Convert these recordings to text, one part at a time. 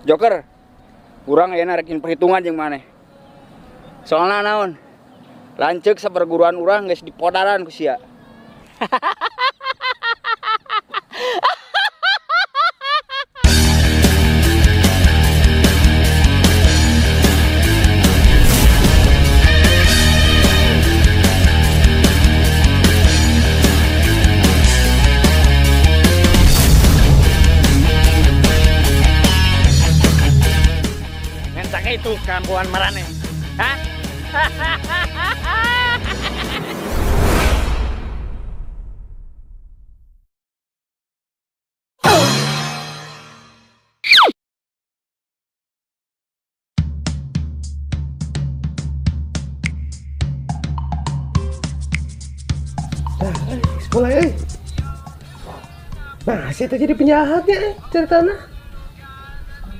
Joker. Urang ayeuna rek perhitungan jeung maneh. Soalna naon? Lanceuk saperguruan urang geus dipodaran ku sia. Itu kampuan marane. Hah? Nah, sekolah eh. Nah, saya jadi penjahatnya ceritanya.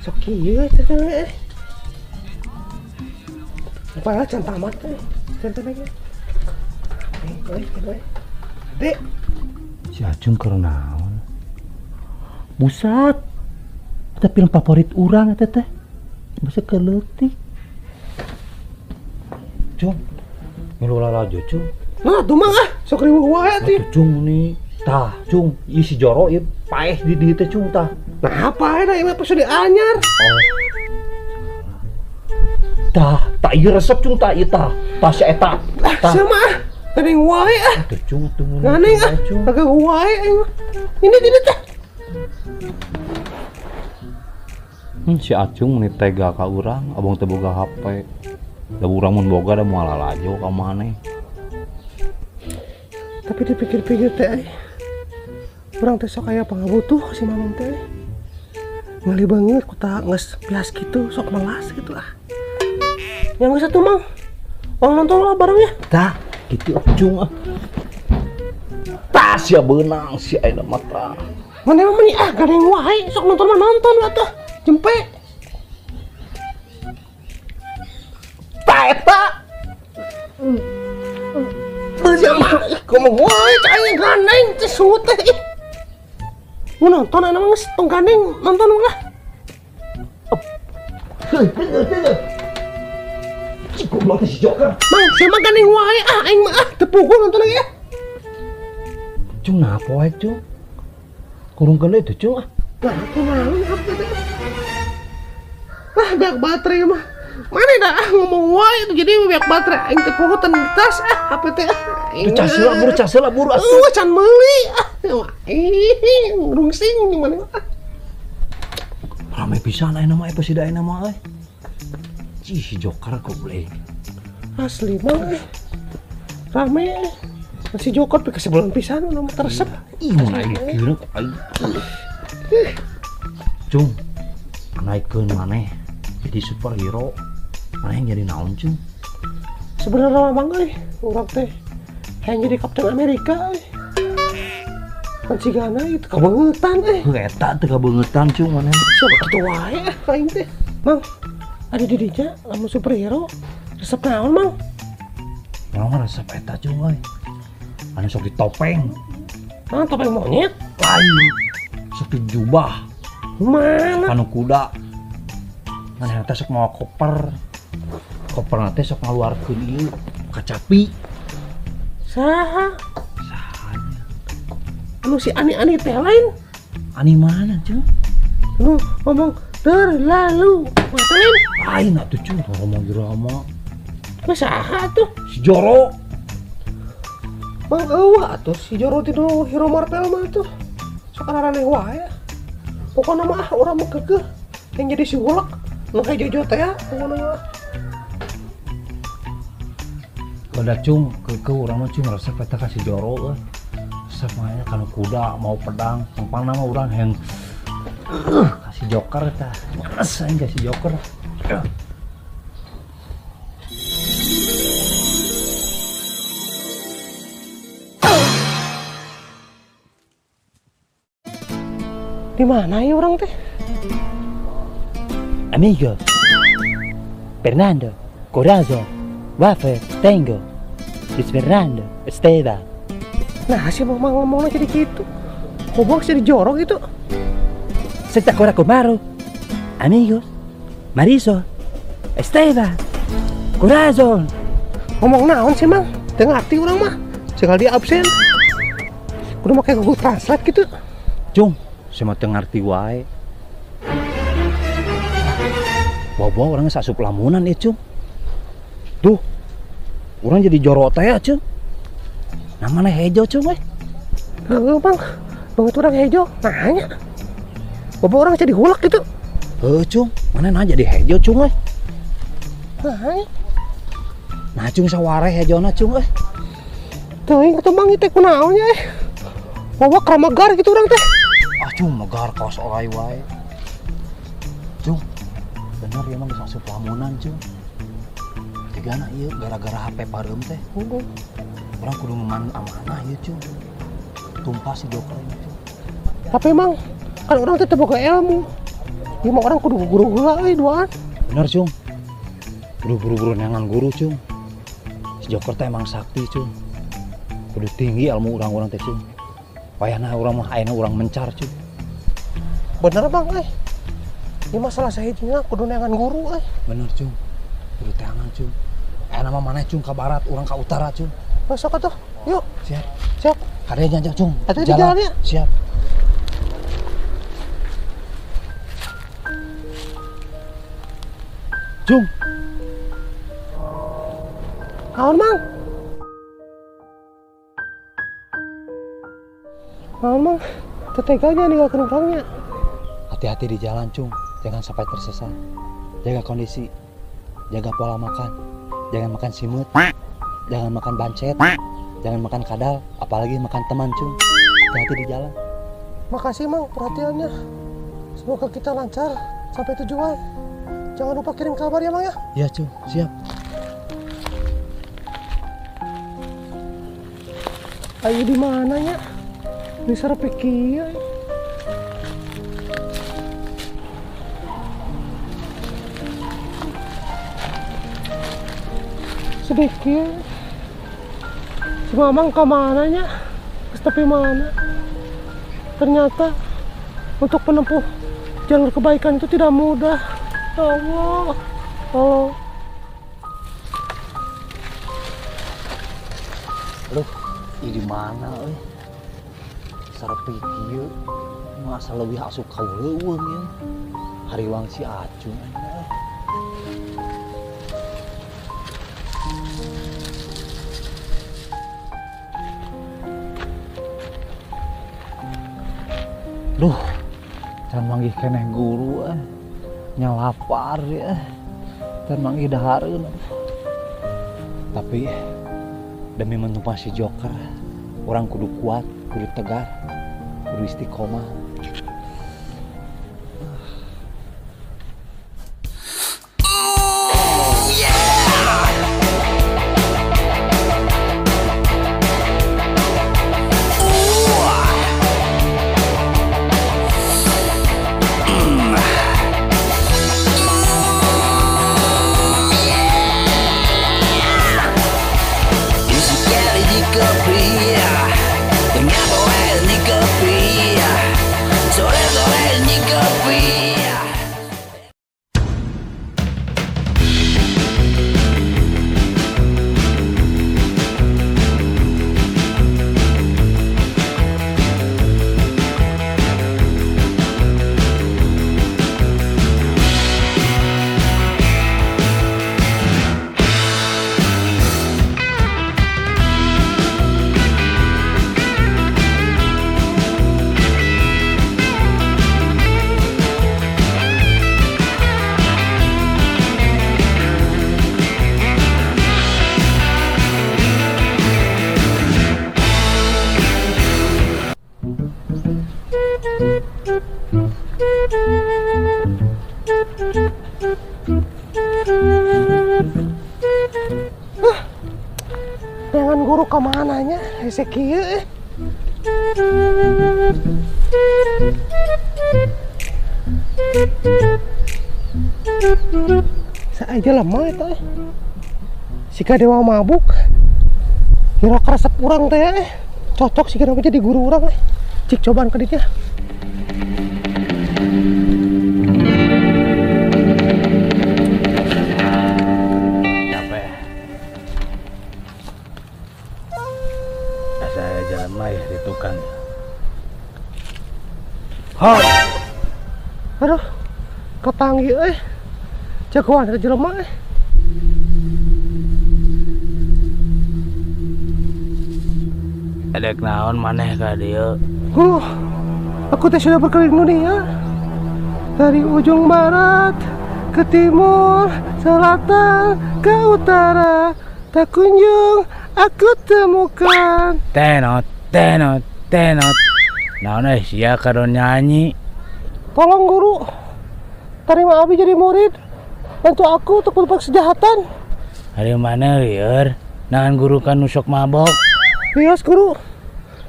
Sok ieu ceritanya. Apalah can tamat teh ceritanya ge. Dek. Si Acung keur naon? Busat. Eta film favorit urang eta teh. Basa keleutik. Cung. Milu lalajo, Cung. Nah, tuh mah ah, sok riweuh wae atuh. Cung nih. Tah, Cung, ieu si Joro ieu paeh di dieu teh, Cung tah. Nah, apa eta ieu mah episode anyar. Oh. Tah, tak ieu resep Cung tah ieu tah. Tah si eta. Tah sia mah gandeng wae ah. Tuh Cung tuh mun. Gandeng ah. Kagak wae aing mah. Ini tidak teh. Si Acung mun tega ka urang, abang teh boga HP. Da urang mun boga da moal lalajo ka maneh. Tapi dipikir-pikir teh urang teh sok aya pangabutuh si Mamang teh. Ngali banget ku tak geus bias kitu, sok melas gitu ah. Yang satu Mang, orang nonton lah bareng ya. Tah, gitu Acung ah. Tah sia beunang sia ayeuna mah tah. Mana mah meni ah gandeng wae sok nonton mah nonton lah tah. Jempe. Tah eta. Sia mah ngomong wae cai gandeng teh sungut teh ih. Mun nonton ayeuna mah geus tong gandeng nonton lah. Goblok si Joker. Mang, sia mah gandeng wae ah aing mah ah teu puguh nonton lagi ah. Cung napa wae, Cung? Kurungkeun deui teh, Cung ah. Lah, kunaon HP teh? Lah, beak baterai mah. Mana dah ah ngomong wae itu jadi beak baterai aing teu puguh ten di tas ah HP teh ah. Tuh cas heula buru atuh. Eueuh can meuli ah. Ih, rungsing mana ah. Rame pisan ayeuna mah episode ayeuna mah euy. Cih, si Joker goblok. Asli mah rame. Si Joker pika sebulan pisan nu teresep. Ih, mun aing kira aing. Cung, naikkeun maneh jadi superhero. Maneh jadi naon, Cung? Sebenarnya mah euy, urang teh hayang jadi Kapten Amerika euy. Kan sigana itu kabeungetan euy. Heuh eta teh kabeungetan, Cung maneh. Siapa kitu wae aing teh. Mang, ada didinya lamun superhero resep naon Mang? Mang mah resep eta Cung euy. Anu sok ditopeng. Mang topeng monyet? Lain. Sok dijubah. Mana? Anu kuda. Manehna teh sok mawa koper. Koperna teh sok ngaluarkeun ieu kacapi. Saha? Sahanya. Anu si Ani-ani teh lain? Ani mana, Cung? Anu ngomong terlalu lain? Lain atuh Cung, ngomong drama. Mah saha atuh? Si Joro. Mang eueuh atuh si Joro ti nu hero Marvel mah atuh. Sok araneh wae. Pokona mah ah urang mah keukeuh yang jadi si Hulk nu hejo-hejo teh pokona mah. Kada Cung, keukeuh urang mah Cung resep eta ka si Joro euy. Resep mah kana kuda mau pedang, pangpangna mah urang hayang kasih Joker tah. Males aing kasih Joker. Di mana ya orang teh? Amigo, Fernando, Corazon, Wafer, Tango, Luis Fernando, Esteban. Nah, si mama ngomongnya jadi gitu. Kobok jadi jorok gitu. Senta Cora Comaro, Amigos, Marisol, Esteban, Corazon. Ngomong naon sih, Mang? Teu ngarti urang mah. Sekali dia absen. Kudu make Google Translate gitu. Cung, sia mah teu ngarti wae. Bawa-bawa orangnya asup lamunan ya, Cung. Duh, orang jadi jorok teh ya, Cung. Namanya hejo, Cung, eh. Heeh, Bang. Banget orang hejo, nanya. Bawa orang jadi hulak gitu. Heuh, Cung. Mana nah jadi hejo, Cung, eh. Nanya. Nah, Cung saware hejona, Cung, eh. Teuing atuh Mang teh kunaon nya, eh. Bawa kramagar gitu orang teh. Ah, Cung, megar kaos orai wae. Cung, bener ya emang geus asup lamunan, Cung. Jigana ieu gara-gara HP pareum teh. Urang kudu ngeman amanah ieu, Cung. Tumpas si Joker ini, Cung. Tapi emang kan orang teh teu boga ilmu. Ieu mah orang kudu guru heula euy duaan. Bener, Cung. Kudu buru-buru neangan guru, Cung. Si Joker teh emang sakti, Cung. Kudu tinggi ilmu urang-urang teh, Cung. Wayahna urang mah ayeuna urang mencar, Cung. Bener, Bang, euy. Ieu masalah sahijinya kudu neangan guru euy. Bener, Cung. Kudu teangan, Cung. Ayeuna mah maneh, Cung, ka barat, urang ka utara, Cung. Besok atuh. Yuk. Siap. Siap. Kade nya, Cung. Atuh di jalan ya. Siap. Cung. Naon, Mang? Naon, Mang? Teu teganya ninggalkeun urangnya. Hati-hati di jalan, Cung. Jangan sampai tersesat. Jaga kondisi. Jaga pola makan. Jangan makan simut. Jangan makan bancet. Jangan makan kadal, apalagi makan teman, Cung. Hati-hati di jalan. Makasih, Mang, perhatiannya. Semoga kita lancar sampai tujuan. Jangan lupa kirim kabar ya, Mang ya. Iya, Cung. Siap. Ayo di mana ya? Ini serep kieu. Sedikit. Si Mamang kemana nya? Ke tepi mana? Ternyata untuk menempuh jalur kebaikan itu tidak mudah. Ya Allah. Oh. Aduh, ini di mana euy? Sarepi kieu, masa leuwih asup ka leuweung ieu. Hariwang si Acung aing. Duh, can manggih keneh guru eh. Nya lapar ya. Can manggih dahareun. Tapi demi mentumpas si Joker, orang kudu kuat, kudu tegar, kudu istiqomah. Dengan guru kemananya, hese kieu eh. Saja lemah itu eh. Sika dewa mabuk. Kira keresep urang teh eh. Cocok sih kenapa jadi guru urang eh. Cik cobaan ke dinya. Ho. Aduh, kapanggih euy. Jagoan eta jelema euy. Adek naon maneh ka dieu? Guru, aku teh sudah berkeliling dunia. Dari ujung barat ke timur, selatan, ke utara. Tak kunjung aku temukan. Tenot, tenot, tenot. Naon euy sia kadon nyanyi. Tolong guru, terima abi jadi murid. Bantu aku untuk berbuat kejahatan. Hari mana lieur? Naon guru kan nu sok mabok. Bias guru,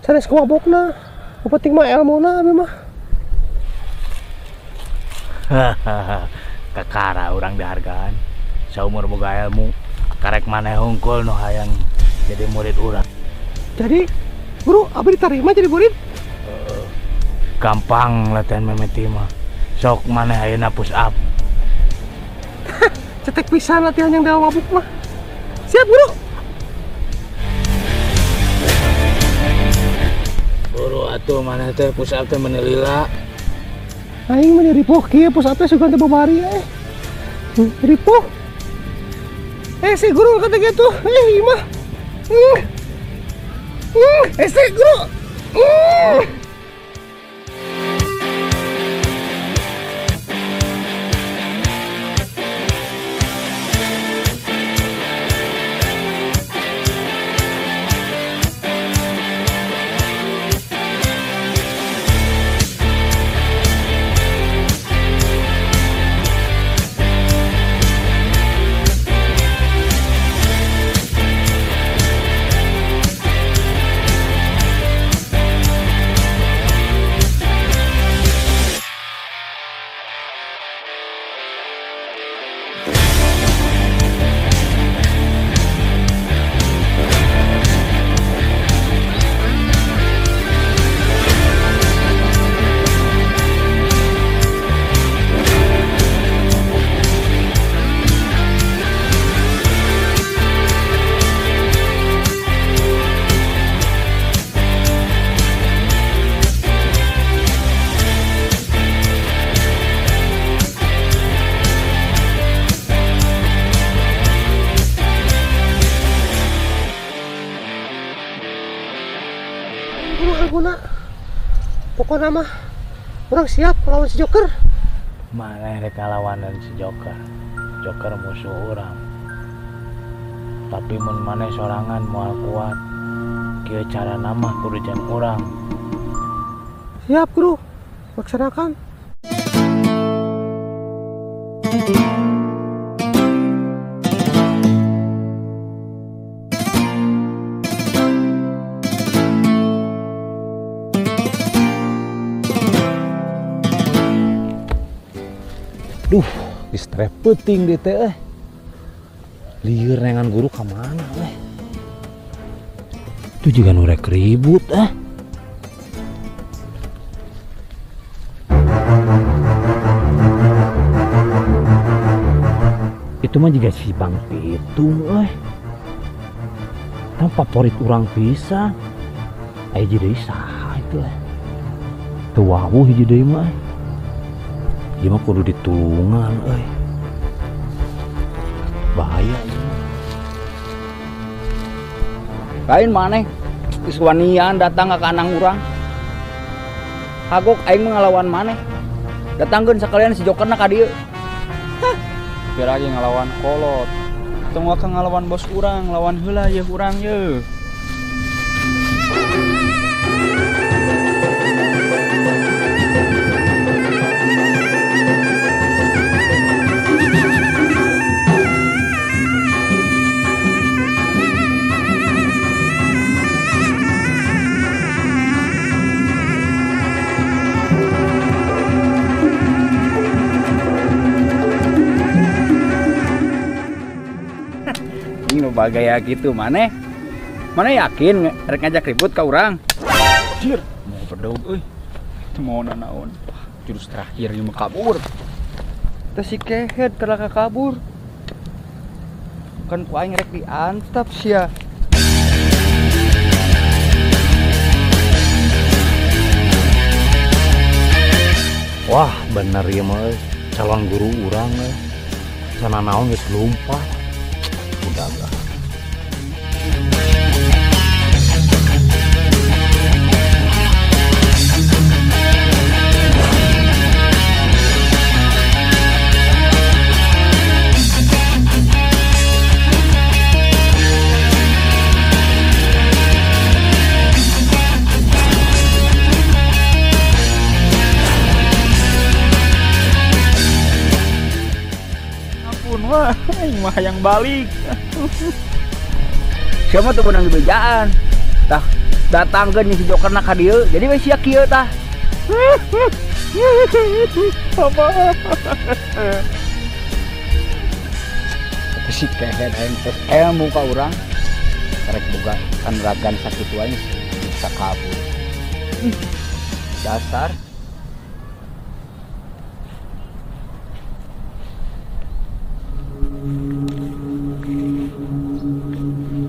sanes kumabokna. Nu penting mah elmuna abi mah. Hahaha, kakara urang dihargaan. Saumur boga ilmu, karek maneh hungkul nu hayang jadi murid urang. Jadi, guru, abi diterima jadi murid? Gampang latihan mimiti mah. Sok maneh ayeuna push up. Cetek pisan latihan yang dalam mabuk mah. Siap guru. Buru atuh maneh teh push up teh meuni lila. Aing mah ripuh kieu push up teh sugan teh babari eh. Ripuh. Si guru kata gitu. Ieu mah. Si guru. Guna. Pokoknya mah orang siap lawan si Joker. Mana rek ngalawanan si Joker? Joker musuh urang. Tapi mun maneh sorangan moal kuat. Kieu carana mah kudu jeung urang. Siap guru, laksanakan. Duh, geus strep peuting deui teh euy. Lieur neangan guru ka mana euy? Itu juga nu rek ribut ah. Itu mah juga si Bang Pitung euy. Tah favorit urang pisan. Aya deui saha itu euy. Teu wawuh hiji deui mah. Ieu mah kudu ditulungan euy. Bahaya ieu. Lain maneh geus wanian datang ka kandang urang. Kagok aing mah ngalawan maneh. Datangkeun sakalian si Jokerna ka dieu. Hah, biar lagi ngalawan kolot. Tong waka ngalawan bos urang, lawan heula yeuh urang yeuh. Bagaya gitu maneh. Maneh yakin rek ngajak ribut ka urang? Anjir, mau bedog euy. Teu mau nanaon. Jurus terakhir ieu mah kabur. Teh si kehed kalah kabur. Kan ku aing rek diantap sia. Wah, bener ieu mah calon guru urang euy. Sana naon geus lumpat. Udah lah. Wah, aing mah hayang balik. Siapa tuh menang dibejaan? Tah, datangkeun si Joker na ka dieu, jadi we sia kieu tah. Apa? Si kehed aing tos ilmu ka urang. Karek boga kanuragan sakitu aing bisa kabur. Dasar.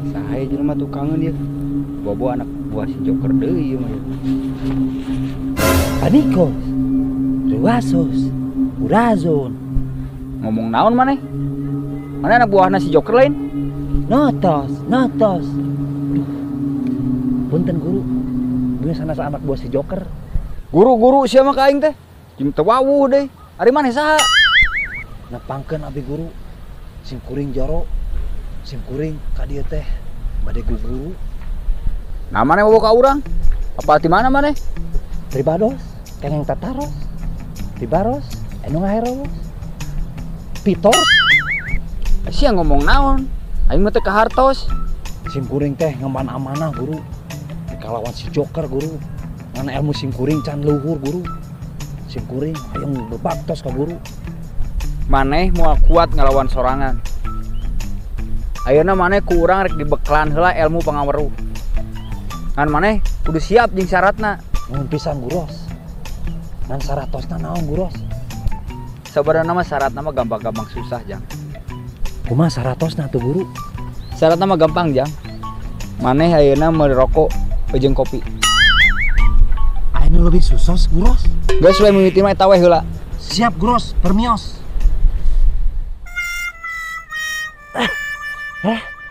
Saha jelema tukangeun ieu? Bobo anak buah si Joker deui ieu mah. Panikos, Ruasos, Urazon. Ngomong naon maneh? Mana anak buahna si Joker lain? Notos, notos. Duh. Punten guru. Duh sanes anak buah si Joker. Guru-guru sia mah ka aing teh. Jeung teu wawuh deui. Ari maneh saha? Nepangkeun abi guru. Sim kuring joro. Sim kuring ka dieu teh bade guru. Nah maneh bawa ka urang? Apa ti mana maneh? Tribados, kengeng tataros. Tibaros, anu ngaheros. Pitos. Sia ngomong naon? Aing mah teu kahartos. Sim kuring teh ngemban amanah guru. Dikalawan si Joker guru. Ngan ilmu sim kuring can luhur guru. Sim kuring hayang bebaktos ka guru. Maneh moal kuat ngalawan sorangan. Ayeuna maneh ku urang rek dibeklan heula ilmu pangaweruh. Ngan maneh kudu siap jeung syaratna. Nuhun pisan guros. Ngan syaratosna naon guros? Sabarana mah syaratna mah gampang-gampang susah, Jang. Kumaha syaratosna tuh guru? Syaratna mah gampang, Jang. Maneh ayeuna meuli rokok jeung kopi. Ayeuna leuwih susos guros. Geus we mimiti mah eta we heula. Siap guros, permios.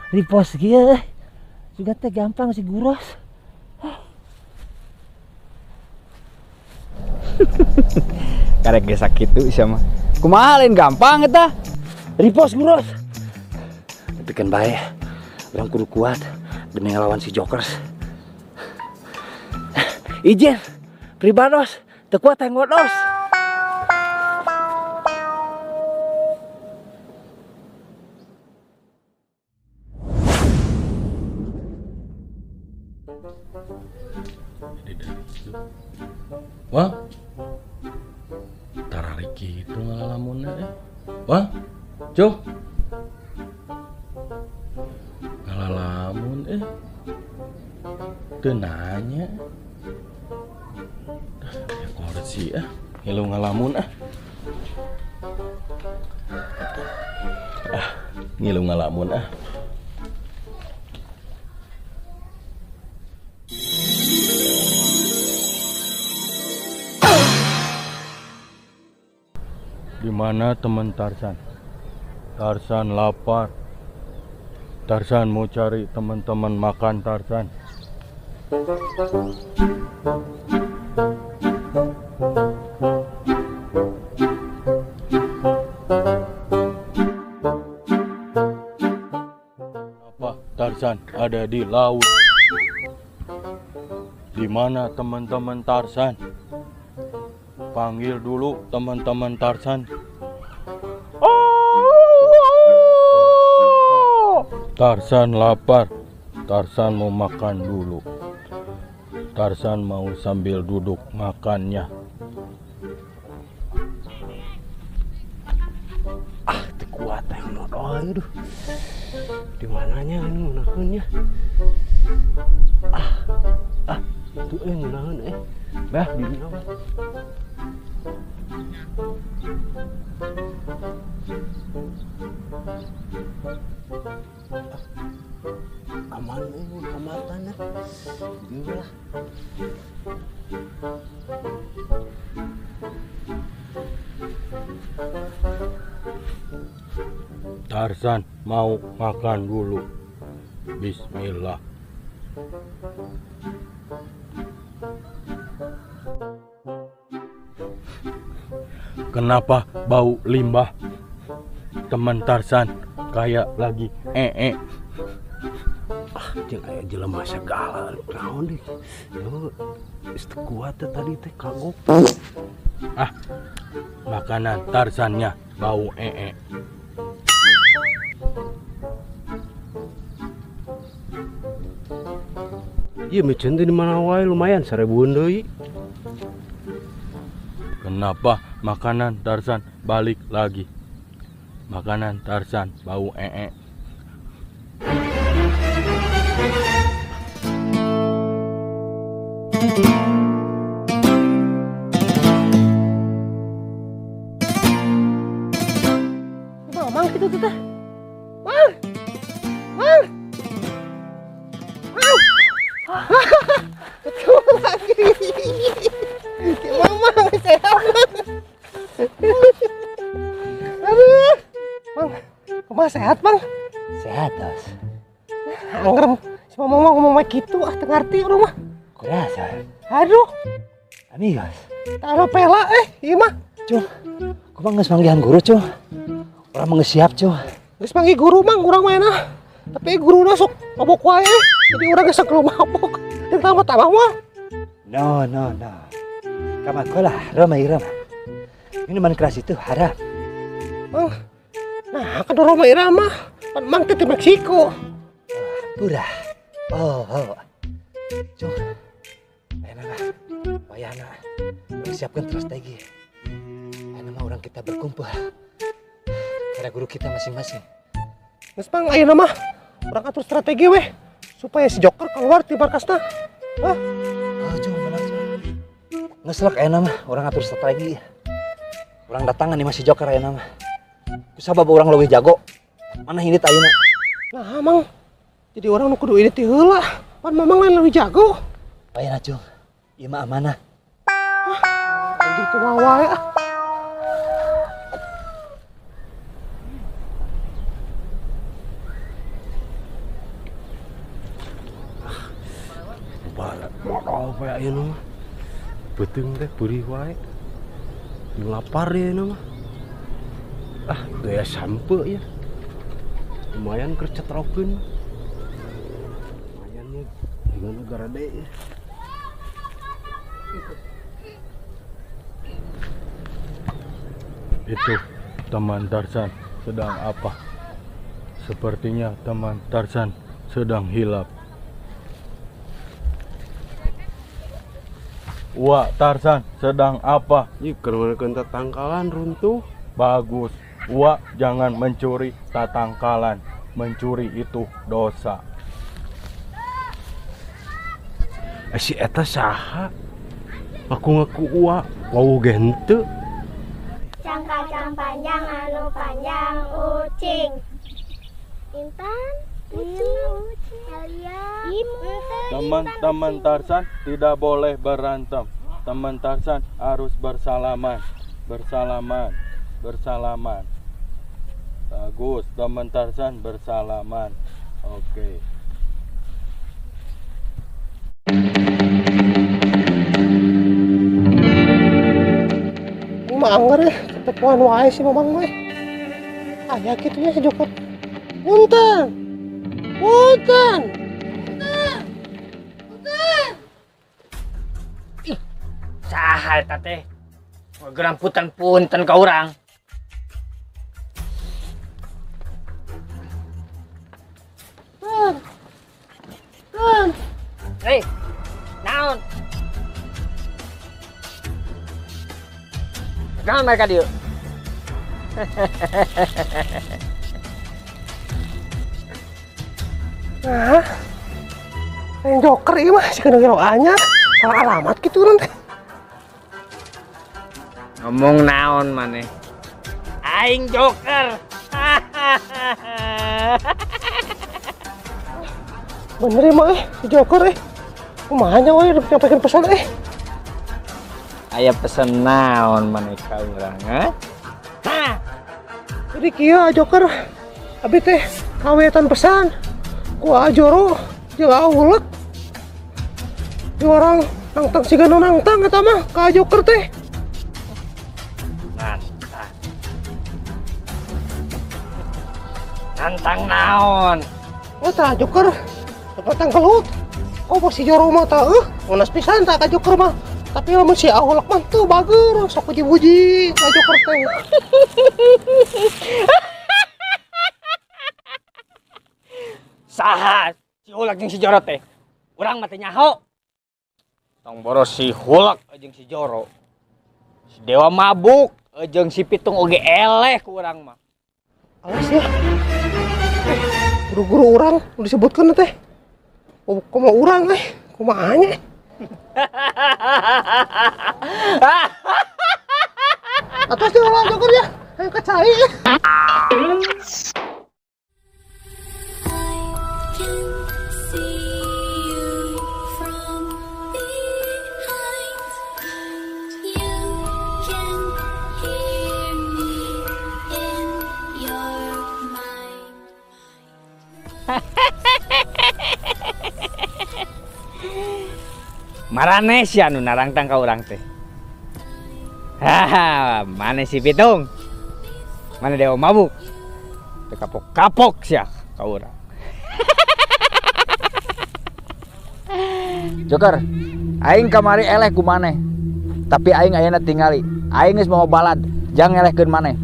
Ripos kieu euy. Juga teh gampang si guros. Karek ge sakitu sia mah. Kumaha lain gampang eta? Ripos guros. Tapi kan bae, urang kudu kuat demi ngelawan si Jokers. Izin, pribados, teu kuat teh ngodos. Wah, tararik gitu ngalamunna eh. Wah, Cung, ngalalamun eh. Teu nanya. Ya korsi ah, ngilu ngalamun ah. Ah, ngilu ngalamun ah. Di mana teman Tarzan? Tarzan lapar. Tarzan mau cari teman-teman makan Tarzan. Apa Tarzan ada di laut? Di mana teman-teman Tarzan? Panggil dulu teman-teman Tarzan. Oh! Tarzan lapar. Tarzan mau makan dulu. Tarzan mau sambil duduk makannya. Ah, teu kuat aing nodol aduh. Di mananya anu ngeunaheun nya? Ah, ah, tuh euy ngeunaheun eh. Bah, di dieu mah. Aman euy kamatan ah. Dieu lah. Tarzan mau makan dulu. Bismillah. Kenapa bau limbah? Teman Tarzan kayak lagi ee. Ah, jeung aya jelema segala naon deui. Yo, geus teu kuat teh tadi teh kagok. Ah, makanan Tarzannya bau ee. Ieu micen teh di mana wae lumayan 1000-an deui. Kenapa makanan Tarzan balik lagi? Makanan Tarzan bau ee. Mamang gitu tuh teh. Mang. Mang. Mang. Betul lagi. Si Mamang sehat. Aduh. Mang, kumaha sehat, Mang? Sehat, Tos. Anggrem si Mamang mah ngomong gitu ah teu ngarti urang mah. Kurasa. Aduh, Amigos. taruh pela ieu mah. Cung, kumaha geus manggihan guru, Cung? Urang mah geus siap, Cung. Geus manggih guru, Mang, urang mah enak. Tapi guruna sok mabok wae. Jadi urang geus sakelo mabok. Jeung tambah-tambah mah. No, no, no. Kamakola, Roma Irama. Minuman keras itu haram. Mang, nah kan Roma Irama. Pan Mang teh di Meksiko. Pura. Oh, oh. Cung. Ayeuna mah wayahna urang siapkeun strategi. Ayeuna mah urang kita berkumpul. Pada guru kita masing-masing. Geus Mang, ayeuna mah urang atur strategi weh supaya si Joker keluar di markasna. Hah? Oh, Cung, benar, Cung. Geus lek ayeuna mah urang atur strategi. Urang datangan nih masih Joker ayeuna mah. Kusabab urang leuwih jago. Mana indit ayeuna? Nah, Mang. Jadi orang nu kudu indit ti heula. Pan Mamang lain leuwih jago. Ayeuna, Cung. Ieu mah amanah. Gitu wae ah. Barat modal bae ayeuna mah. Beuteung teh beurih wae. Lapar ya ayeuna mah. Ah, gaya sampe ya. Lumayan keur cetrokeun. Lumayan ya dengan negara deui. Itu teman Tarzan sedang apa? Sepertinya teman Tarzan sedang hilap. Wah, Tarzan sedang apa? Ih, keur tatangkalan runtuh. Bagus. Wah, jangan mencuri tatangkalan. Mencuri itu dosa. Si eta saha? Aku ngaku uwa, wau ge henteu. Cangkacang panjang anu panjang ucing. Intan, ucing, Elia, Teman-teman Tarzan tidak boleh berantem. Teman Tarzan harus bersalaman. Bersalaman, bersalaman. Bagus, teman Tarzan bersalaman. Oke. Mah angger ya, ketepuan wae si Mamang mah. Aya kitu nya si Joker. Punten. Punten. Punten. Punten. Ih, saha eta teh? Gerang punten-punten ka urang. Punten. Punten. Hei, naon? Naon mereka dieu? Nah, yang Joker ieu mah si kena anyar, salah alamat kitu urang teh. Ngomong naon maneh? Aing Joker. Bener ya mah si Joker Kumaha nya we nyampaikan pesan Aya pesen naon maneh ka urang, ha? Jadi kieu Joker abi teh kawetan pesan ku Ajoro jeung Aulek. Di orang nangtang siga nu nangtang eta mah ka Joker teh. Nantang. Nantang naon? Oh tah Joker, nantang gelut. Oh si Joro mah tah ngeunah pisan tah ka Joker mah. Tapi lamun si Aulek mah teu bager, sok puji-puji ka Joker teh. Saha si Hulak jeung si Joro teh? Urang mah teu nyaho. Tong boros si Hulak jeung si Joro. Si Dewa mabuk jeung si Pitung oge eleh ku urang mah. Alas ya. Guru-guru urang udah disebutkeun teh. Oh, kumaha urang kumaha nya? Atas dia ulah Joker ya, ayo ke cai. Marane si anu narangtang ka urang teh. Haha, mana si Pitung? Mana Dewa mabuk? Teu kapok-kapok sia ka urang. Joker, aing kamari eleh ku maneh. Tapi aing ayeuna tingali. Aing geus mawa balad, jang ngelehkeun maneh.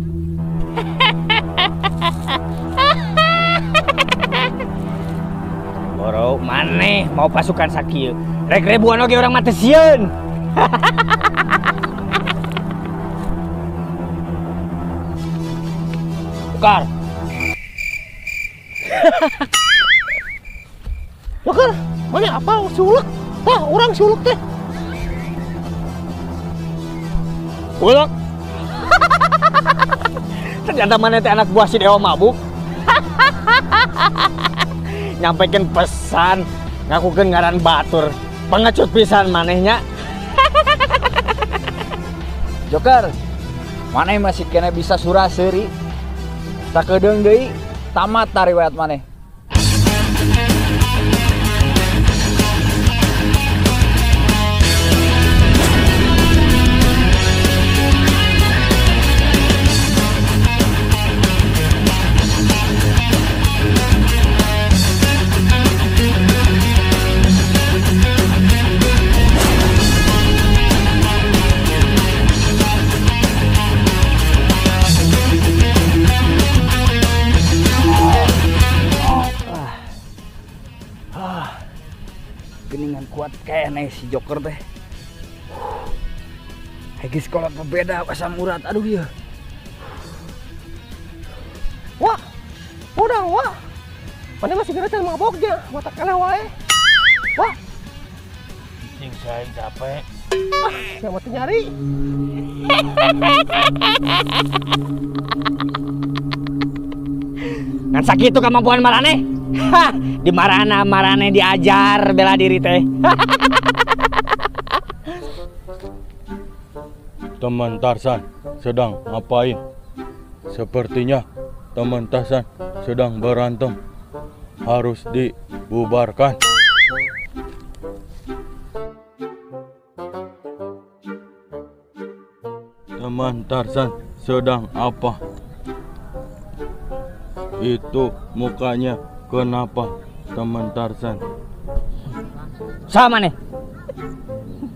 Boro maneh mau pasukan sakieu. Rek ribuan oge urang mah teu sieun. Tukar. Joker, mana apa si Ulek? Tah, urang si Ulek teh. Ulek. Ternyata mana teh anak buah si Dewa mabuk. Nyampaikan pesan, ngakukeun ngaran batur. Pengecut pisan manehnya. Joker, maneh masih kena bisa sura-seuri. Sakedeung deui tamat ta riwayat maneh. Geningan kuat kene si Joker teh. Hegi sekolah berbeda asam urat, aduh ya. Wah, udah wah. Mana masih kena can mabok nya, mata kalah wae. Wah. Cing saya capek. Ah, saya mati nyari. Ngan sakitu kemampuan marane. Hah, di marana marane diajar bela diri teh. Teman Tarzan sedang ngapain? Sepertinya teman Tarzan sedang berantem. Harus dibubarkan. Teman Tarzan sedang apa? Itu mukanya kenapa teman Tarzan? Sama nih.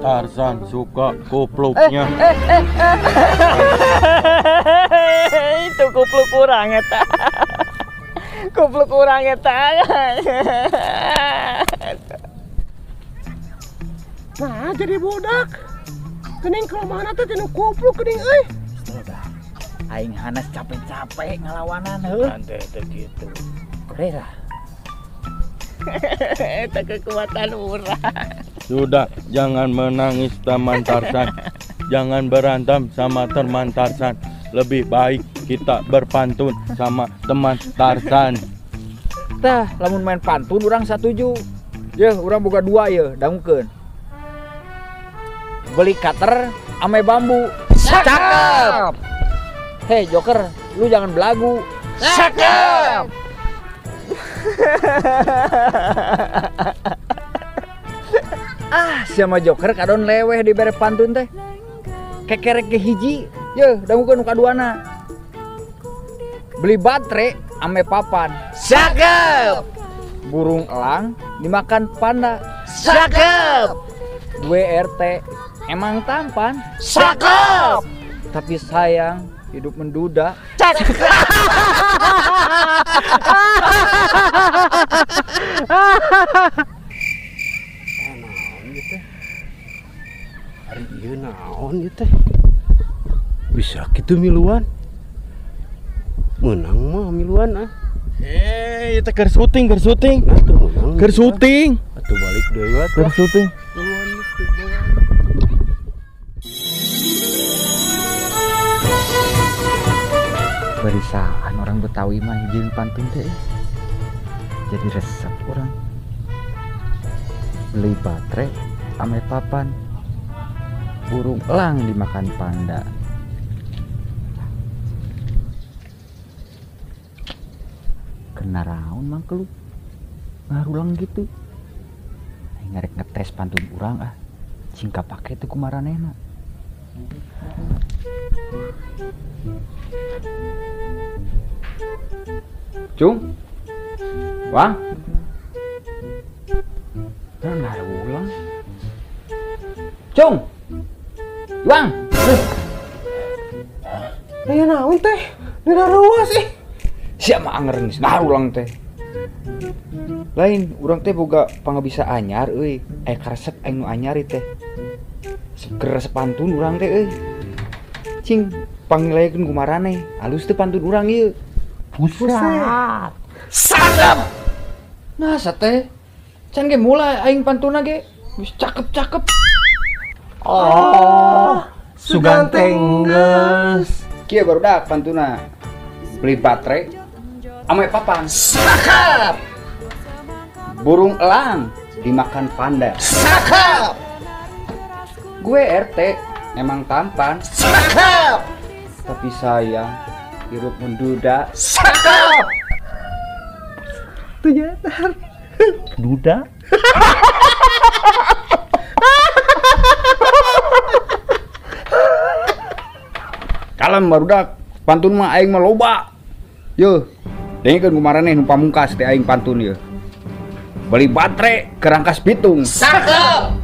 Tarzan suka kupluknya. Itu kupluk kurang eta. Kupluk kurang eta. Nah, jadi budak. Kening kelemahan teh tinu kupluk kening euy. Aing hanas capek-capek ngalawanan heuh. Nanti teh kitu. Rera. Eta kekuatan urang. Sudah, jangan menangis teman Tarzan. Jangan berantem sama teman Tarzan. Lebih baik kita berpantun sama teman Tarzan. Tah, lamun main pantun urang satuju. Yeuh, urang boga dua yeuh, dangukeun. Beli cutter ame bambu. Cakep. Hei Joker, Lu jangan belagu. Cakep. Ah, siapa Joker kadon leweh dibere pantun teh. Kekerek ge hiji, yeuh dangukeun nu kaduana. Beli baterai ame papan. Cakep. Burung elang dimakan panda. Cakep. Gue RT emang tampan. Cakep. Tapi sayang hidup menduda. Cakep. Hari ieu naon ieu teh? Bisa kitu miluan. Meunang mah miluan ah. Eh, ieu teh keur syuting, keur syuting. Keur syuting. Atuh balik deui we keur syuting. Berisaan orang Betawi mah jeung pantun teh. Jadi resep orang. Beli baterai ame papan. Burung elang dimakan panda. Kena raun mang kelup. Ngarulang gitu. Aing ngarek ngetes pantun urang ah. Cing kapake teu kumaranehna. Cung. Wang. Ngarulang. Cung. Wang. Aya naon teh? Ngararuas ih. Siapa anger geus ngarulang teh. Lain urang teh boga pangabisa anyar euy. Aya karesep aing nu anyar teh. Seger resep pantun urang teh euy. Cing pangilayekeun kumaraneh. Alus teh pantun urang ieu. Buset. Sadap. Nah sate. Can ge mulai aing pantunna ge. Geus cakep-cakep. Oh, suganteng geus. Kieu barudak pantuna. Beli baterai ame papan. Cakep. Burung elang dimakan panda. Cakep. Gue RT emang tampan. Cakep. Tapi sayang hirup menduda. Cakep. Tuh nyatar. Duda. Kalem barudak, pantun mah aing mah loba. Yeuh, dengekeun kumaraneh nu pamungkas teh aing pantun yeuh. Beli baterai kerangkas pitung. Cakep.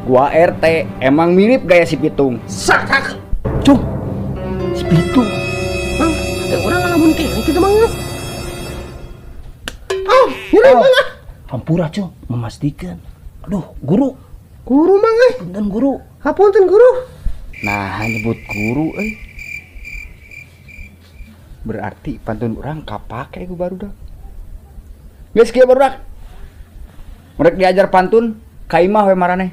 Gua RT emang mirip gaya si Pitung. Cakep. Cung. Si Pitung. Mang, urang ngalamun kene kitu mang. Oh, nyeri mang ah. Hampura cung, memastikan. Aduh, guru. Guru mang euy. Punten guru. Hapunten guru. Nah, nyebut guru euy. Berarti pantun urang kapake ku barudak. Geus kieu barudak. Mereka diajar pantun ka imah we maraneh.